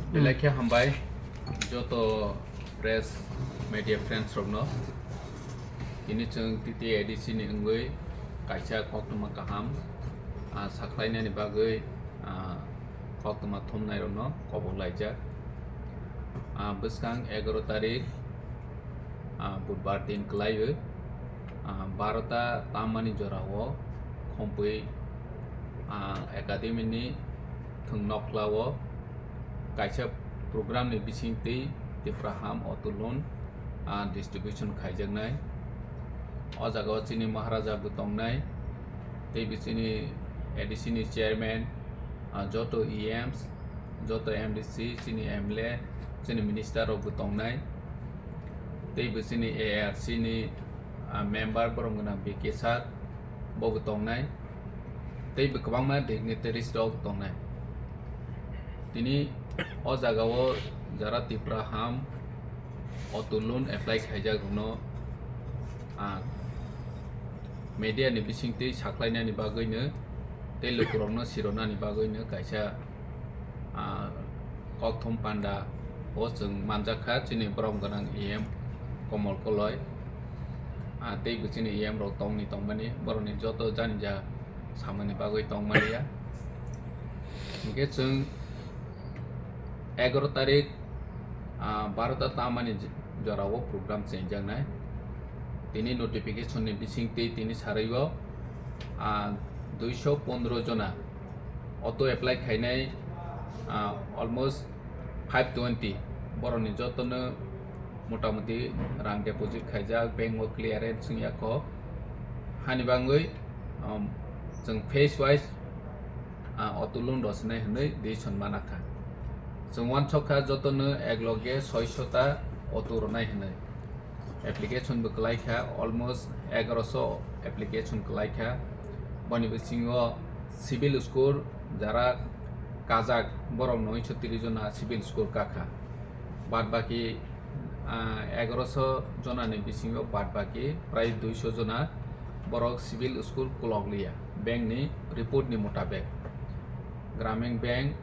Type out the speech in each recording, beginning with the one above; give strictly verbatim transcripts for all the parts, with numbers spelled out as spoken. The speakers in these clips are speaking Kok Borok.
Belai khe hambai joto press media friends rokno. Tini chwng T T A D C ni wngwi kaisa koktwma kaham, ah, sakhlainani bagwi, ah, koktwma thumnai rokno kobok laijak. Ah, bwskang egaroh tarik, ah, budbar din kwlaiwi, ah, barota tammani jorao Khompui, ah, academy ni thwng noklao kaisa program ni bisingtwi Tipra Ham Auto Loan, ah, distribution khaijaknai. O jagao chini Maharaja bo tongnai, tei bo chini A D C ni chairman, ah, joto E Ms, joto M D C, chini M L A, chini minister rok bo tongnai, tei bo chini A R C ni, ah, member borom gwnang B K sir bo bo tongnai, tei bo kwbangma dignitaries rok tongnai. Tini o jagao jara Tipra Ham Auto Loan apply khaijak rokno, ah, media ni bisingtwi sakhlainani bagwino tei lukurokno sironani bagwino kaisa, ah, kokthum panda o chwng manjakha chini borom gwnang E M Komol Koloi, ah, tei bo chini E M rok tongni tongmani borokni joto jani ja samani bagwi tongmaliya. Hinkhe chwng egaroh tarik, ah, barota tamani j-, jorao program chengjaknai. Tini notification ni bisingtwi tini sarwi o, ah, duiso pondro jona auto apply khainai, ah, almost five twenty borokni jotono motamuti rang deposit khaijak, bank o clearance wngya kho. Hani bagwi, um, chwng phase wise, ah, auto loan rwchinai hwnwi decision manakha. Chwng uansukha jotono ekloge soiso ta auto rwnai hwnwi. Application bo kwlaikha, almost egaroso application kwlaikha. Boni bisingo civil score jara kajak borok noisho tris jona civil score kakha. Bad baki, ah, egaroso jonani bisingo bad baki prai duiso jona borok civil score kolok liya, bank ni report ni mutabek. Gramin Bank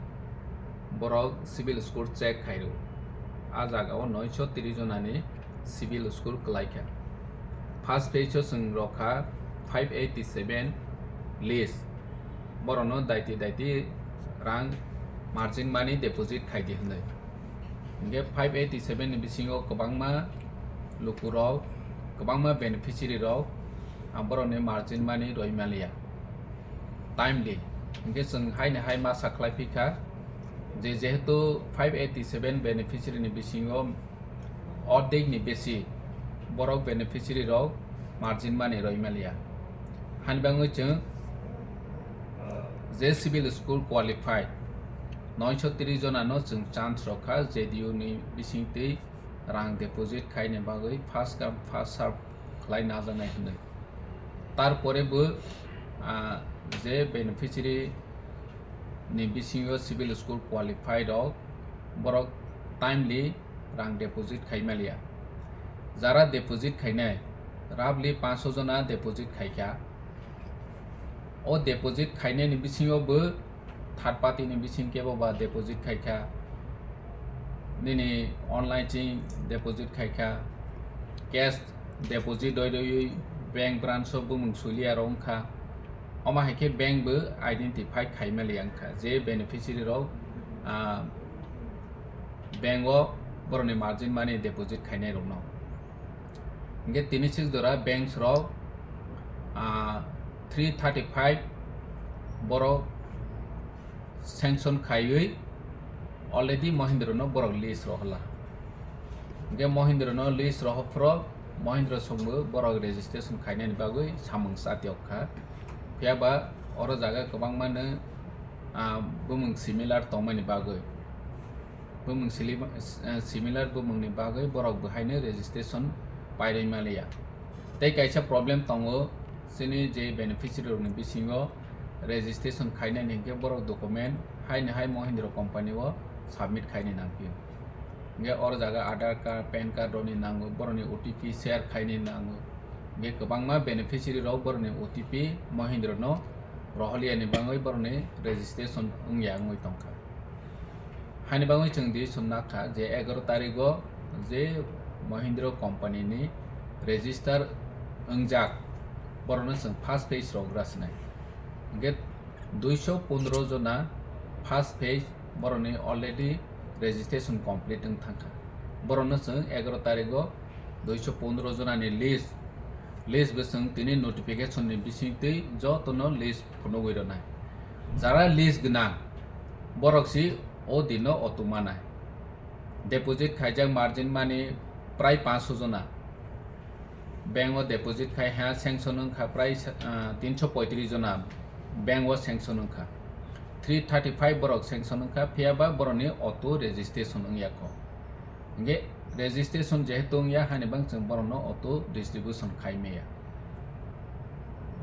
borok civil score check khairw. A jagao noisho tris jonani civil score kwlaikha. First phase o chwng rokha five eighty seven list. Borokno daiti daiti rang margin money deposit khaidi hwnwi. Hinkhe five eighty seven ni bisingo kwbangma lukurok, kwbangma beneficiary rok, ah, borokni margin money roi maliya. Timely. Hinkhe chwng haini hai ma sakhlai phikha je, jehetu five eighty seven beneficiary ni bisingo ordek ni besi borok beneficiary rok margin money roi maliya. Hani bagwi chwng je civil score qualified noisho tris jona no chwng chance rokha J D U ni bisingtwi rang deposit khaini bagwi first come first serve khlai najaknai hwnwi. Tarpore bo, ah, je beneficiary ni bisingo civil score qualified rok borok timely rang deposit khai maliya. Jara deposit khainai roughly pancho jona deposit khaikha. O deposit khainai ni bisingo bo third party ni bising kebo ba deposit khaikha, nini online ching deposit khaikha, cash deposit roi roi bank branch o bumung suliya rok wngkha. Omo hai khe bank bo identify khai maliya wngkha je beneficiary rok, ah, bank o borokni margin money deposit khainai rokno. Hinkhe tini six jora banks rok, ah, three thirty five borok sanction khaiwi already Mahindra no borok list rohorla. Hinkhe Mahindra no list rohorphro Mahindra songbo borok registration khainani bagwi samung chatiok kha. Phiya ba oro jaga kwbangma no, ah, bumung similar tongmani bagwi, bumung sili-, eh, similar bumungni bagwi borok bo haino registration pairwi maliya. Tei kaisa problem tongo, chini je beneficiary rokni bisingo registration khainani hinkhe borok document haino hai Mahindra company o submit khaini nangphi. Hinkhe oro jaga Aadhaar card, pan card rokni nango, borokni O T P share khaini nango. Hinkhe kwbangma beneficiary rok borokni O T P Mahindra no rohorliyani bagwi borokni registration wngya wngwi tongkha. Haini bagwi chwng di sumna kha je egaroh tarigo je Mahindra company ni register wngjak, borokno chwng first phase rok rwsinai. Hwnkhe duiso pondro jona first phase borokni already registration complete wng thangkha. Borokno chwng egaroh tarigo duiso pondro jonani list, list bo chwng tini notification ni bisingtwi jotono list phunugwi rwnai. Jara list gwnang, borok si o dino auto manai. Deposit khaijak margin money prai panch sho jona. Bank o deposit khai ha sanction wngkha prai sa-, ah, tinso poitris jona bank o sanction wngkha. Three thirty five borok sanction wngkha, phiya ba borokni auto registration wngya kho. Hingke registration jehetu wngya, hani bang chwng borokno auto distribution khai maya.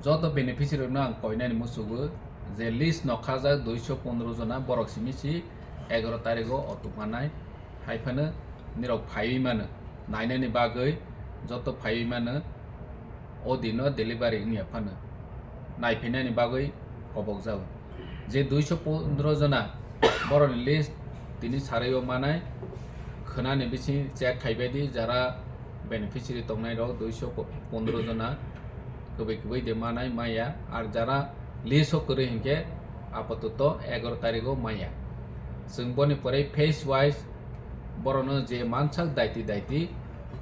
Joto beneficiary no ang koinani musugo je list no khajak duiso pondro jona, borok simi si egaroh tarigo auto manai, hai phano nirok phaiwi mano, nainani bagwi joto phaiwi mano, o dino delivery wngya phano naiphainani bagwi kobokjago. Je duiso pondro jona borokni list tini sarwi o manai, khwnani bising check khaibai di, jara beneficiary tongnai rok duiso pondro jona kwbwi kwbwi de manai maya, ar jara list o kwrwi hinkhe apatoto egaroh tarigo maya. Chwng boni pore phase wise borokno je mansak daiti daiti,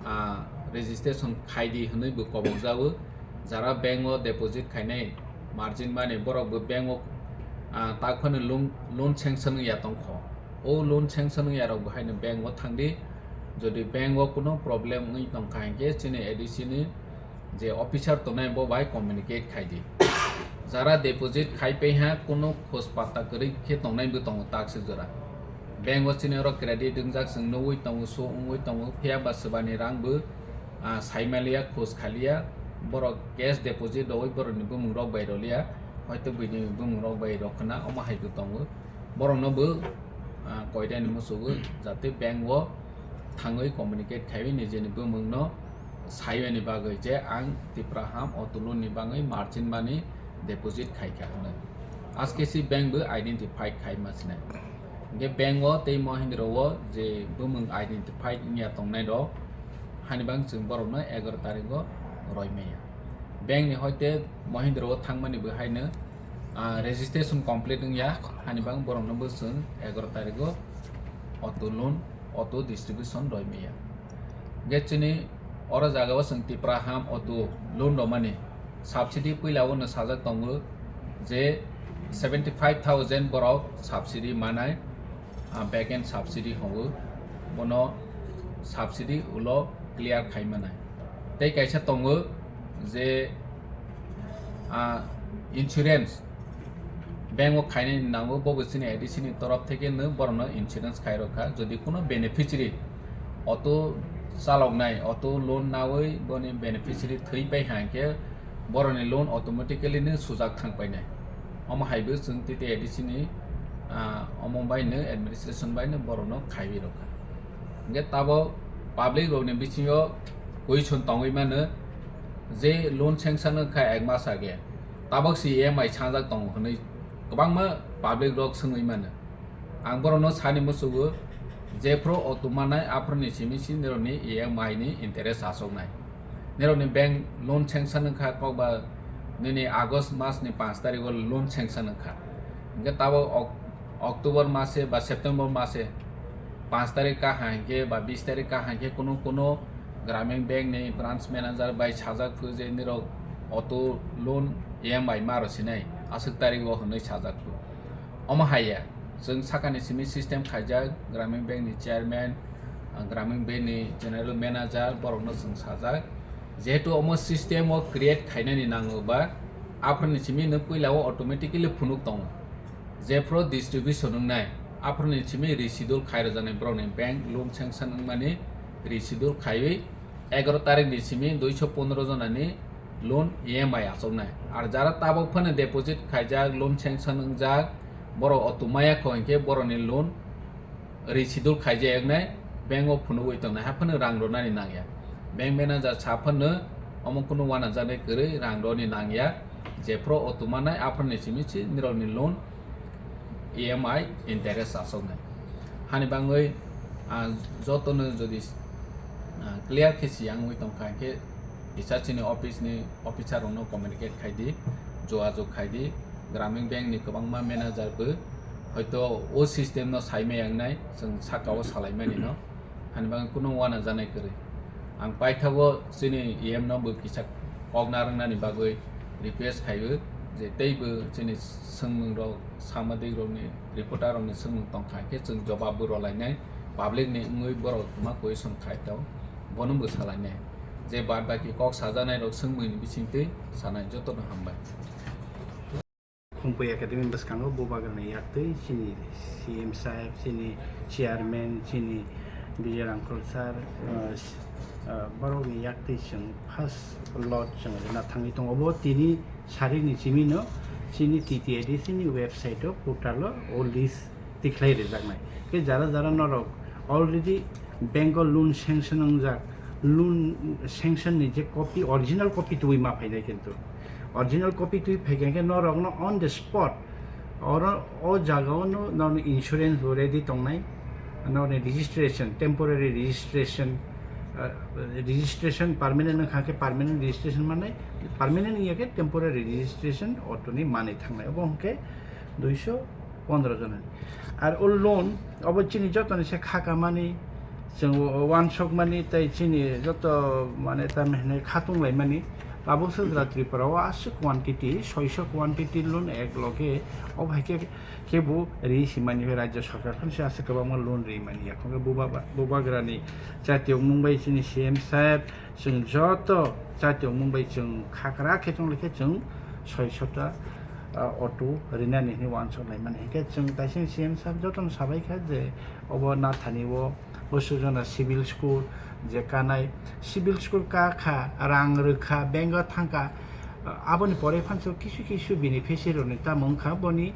ah, registration khaidi hwnwi bo kobokjago. Jara bank o deposit khainai margin money, borok bo bank o, ah, tak phano loan, loan sanction wngya tongkho. O loan sanction wngya rok bo haino bank o thangdi. Jodi bank o kuno problem wngwi tongkha hinkhe chini A D C ni je officer tongnai bo bai communicate khaidi. Jara deposit khai paiha kuno khoj patta kwrwi khe tongnai bo tongo tak se jora. Bank o chini oro credit wngjak chwng nugwi tongo, so wngwi tongo, phiya ba swbani rang bo, ah, saimaliya, khoj khaliya, borok cash deposit rogwi borokni bumung rok bai roliya, hoito buini bumung rok bai rok khna, omo hai bo tongo. Borokno bo, ah, koidani musugo jate bank o thangwi communicate khaiwi nijeni bumungno saiwani bagwi je ang Tipra Ham auto loan ni bagwi margin money deposit khaikha hwnwi. Aske si bank bo identify khai ma sinai. Hingke bank o tei Mahindra o je bumung identify wngya tongnai rok, hani bang chwng borokno egaroh tarigo roi maya. Bank ni hoite Mahindra o thangmani bo haino, ah, registration complete wngya, hani bang borokno bo chwng egaroh tarigo auto loan, auto distribution roi maya. Hingke chini oro jaga o chwng Tipra Ham auto loan romani subsidy puila o no sajak tongo je seventy five thousand borok subsidy manai, ah, back end subsidy hongo, bono subsidy ulo clear khai manai. Tei kaisa tongo je, ah, insurance bank o khainani nango, bo bo chini A D C ni torof theke no borokno insurance khai rokha. Jodi kuno beneficiary auto chaloknai, auto loan nawi boni beneficiary thwi pai ha hinkhe borokni loan automatically no sujak thang painai. Omo hai bo chwng T T A D C ni, ah, omo bai no administration bai no borokno khaiwi rokha. Hingke tabok public rokni bisingo question tongwi mano je loan sanction wngkha ek mas age, tabok si E M I sanjak tongo hwnwi kwbangma public rok swngwi mano. Ang borokno sani musugo, jephru auto mannai aphuruni simi si nirokni E M I ni interest achuknai. Nirokni bank loan sanction wngkha kokba nini August mas ni panch tarikh o loan sanction wngkha. Hingke tabok Ok-, October mase ba September mase panch tarikh kaha hinkhe ba bis tarikh kaha hinkhe kuno kuno Gramin Bank ni branch manager bai sajak phu je nirok auto loan E M I ma rwsinai aswk tarikh o hwnwi sajak phu. Omo hai ya, chwng sakani simi system khaijak, Gramin Bank ni chairman, ah, Gramin Bank ni general manager, borokno chwng sajak. Jehetu omo system o create khainani nango ba, aphuruni simi no puila o automatically phunuk tongo. Jephru distribution wngnai, aphuruni simi reschedule khai rwjaknai borokni bank loan sanction wngmani reschedule khaiwi egaroh tarikh ni simi duiso pondro jonani loan E M I achuknai. Ar jara tabok phano deposit khaijak, loan sanction wngjak, borok auto maya kho hinkhe borokni loan reschedule khaijak eknai, bank o phunugwi tongnai, haphano rang rwnani nangya. Bank manager saphano omo kunu wanajaknai kwrwi rang rwni nangya, jephru auto mannai aphuruni simi si nirokni loan E M I interest achuknai. Hani bangwi, ah, jotono jodi, ah, clear khe siyangwi tongkha khe, kisa chini office ni officer rokno communicate khai di, jogajog khai di. Gramin Bank ni kwbangma manager bo hoito o system no sai maya wngnai, chwng saka o salai mani no. Hani bangwi kunu uanajanai kwrwi. Ang paithago chini E M no bo kisa kok narwknani bagwi request khaio je teibo chini swngmung rok, samadrik rokni, reporter rokni swngmung tongkha khe chwng jobab bo rwlainai, public ni wngwi borok ma question khai tong, bono bo salainai. Je bad baki kok sajaknai rok swngmung ni bisingtwi sanai, jotono hambai. Khumpui Academy bwskango Bubagrani yaktwi chini C M saheb, chini chairman, chini Vijay Rangkhol sir, uh, s-, uh, borokni yaktwi chwng first lot chwng rwna thangwi tongo. Obo tini sarikni simino chini T T A D C ni website o portal o o list tikhlai rijaknai. Khe jara jara norok already bank o loan sanction wngjak, loan sanction ni je copy, original copy tubui ma phainai kintu. Original copy twi phai khe khe norokno on the spot oro o jaga o no, norokni insurance bo ready tongnai, norokni registration, temporary registration, uh, registration permanent wngkha khe permanent registration mannai, permanent wngya khe temporary registration auto ni manwi thangnai. Obo hwnkhe duiso pondro jona. Ar o loan obo chini jotoni se kha kamani, chwng uansukmani tei chini joto mane tamo hinwi khatung laimani. Tabuk se jora Tripura o aswk quantity, soiso quantity loan ek loge, o hai khe, khe bo ri simani, rajya sarkar phan se aswk kwbangma loan ri mani. Yakhung khe buba-, bubagrani chati wngmung bai chini C M saheb, chwng joto chati wngmung bai chwng khakra khe chwng lai khe chwng soiso ta, ah, auto rinani hinwi uansuk laimani. Hinkhe chwng taising C M saheb jotono sabai kha je obo nathani o Bwswk jona civil school je kanai, civil school ka kha, rang rwkha, bank o thangkha, aboni pore phanso kisu kisu beneficiary rokni tamo wngkha, boni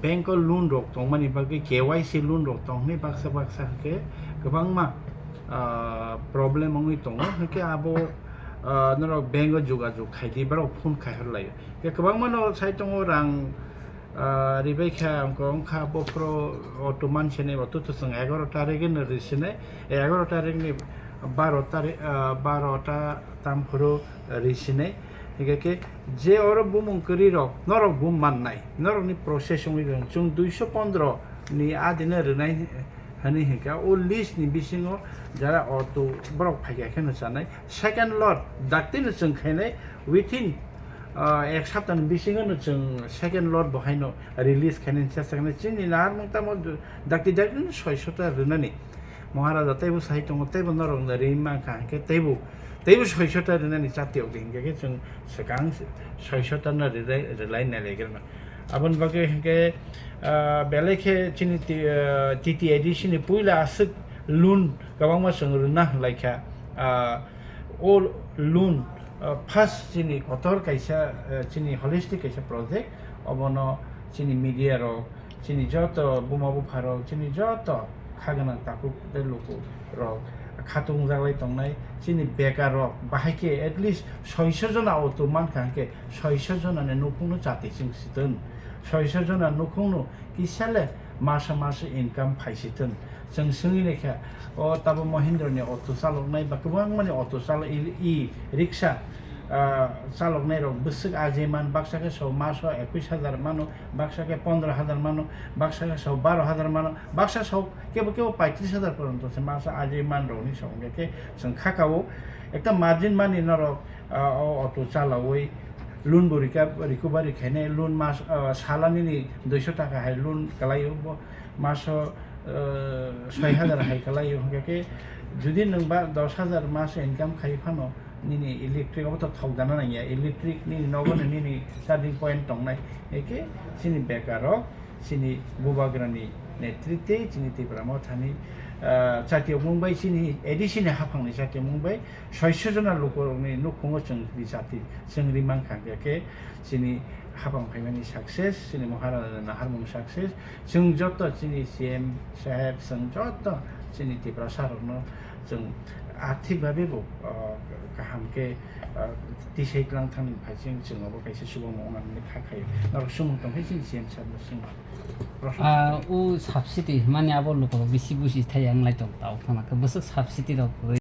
bank o loan rok tongmani bagwi K Y C loan rok tong hwnwi baksa baksa hwnkhe kwbangma, ah, problem wngwi tongo, hwnkhe abo, ah, norok bank o jogajog khai di, borok phone khai hor laio. Hwnkhe kwbangma no sai tongo rang, Ah, ribai kha, wngkha, wngkha, bophoro auto manse nai, auto to chwng egaroh tarigeno risinai, egaroh tarigni baro tari-, ah, baro ta tamphuru risinai. Hingkhe khe je oro bumung kwrwi rok, norok bum mannai, norokni process wngwi rw, chwng duiso pondro ni adino rwnai. Hani hinkha o list ni bisingo jara auto borok phaikha kheno chanai. Second lot daktino chwng khainai within, ah, ek saptani bisingo no chwng second lot bo haino release khainani chesta khainai. Chini naharmung tamo dakti dakti no soiso ta rwnani. Maharaja teibo sai tongo, teibo norok no ri mankha, hinkhe teibo, teibo soiso ta rwnani chati okdi hinkhe khe chwng swkang soiso ta no rwlai, rwlai nai lai khe rwna. Aboni bagwi hinkhe, ah, belai khe chini T-, ah, T T A D C ni puila aswk loan kwbangma chwng rwna hwnlaikha. Ah, o loan, ah, first chini kotor kaisa, ah, chini holistic kaisa project, obono chini media rok, chini joto buma bupha rok, chini joto kha gwnang takhuk tei luku rok khatung jaklai tongnai, chini bekar rok bahai khe at least soiso jona auto mankha hinkhe soiso jona ni nukhung no chati chwng sitwn, soiso jona nukhung no kisa le masa masa income phai sitwn. Chwng swngwi naikha, o tabo Mahindra ni auto chaloknai ba kwbangma ni auto chalo-, e, e rickshaw, ah, chaloknai rok bwswk ajai man, baksa khe so maso ekwis hajar mano, baksa khe pondro hajar mano, baksa khe so baro hajar mano, baksa so kebo kebo paitris hajar poronto se maso ajai man rokni song khe chwng kha kao ekta margin mani norok, ah, o auto chalaui loan bo rika-, recovery khainai, loan mas, ah, salani ni duiso taka hai loan kalaio, bo maso, ah, soi hajar hai kalaio, hingkhe khe jodi nwng ba dos hajar mas income khai phano nini electric obo to thok dana nangya, electric nini nogo no nini charging point tongnai, hingkhe chini bekar rok chini bubagrani netritwe chini Tipra Mothani, ah, chati mung bai chini A D C ni haphangni chati mung bai soiso jona lukurokni nukhungo chwng ri chati, chwng ri mankha, hingkhe khe chini haphang phaimani success, chini Maharajani naharmung success, chwng joto chini C M saheb, chwng joto chini Tiprasa rokno chwng Arthik babe bo, ah, kaham khe, ah, tisai tlang thangni phai chwng, chwng abo kaisa chubamu wngna hwnwi kha khaio. Norok sumung tong khe chini C M sir no swng. Ah, o subsidy hwnmani abo lukurok bisi busi thai yang lai tong tao khana khe bwswk subsidy rok kwrwi.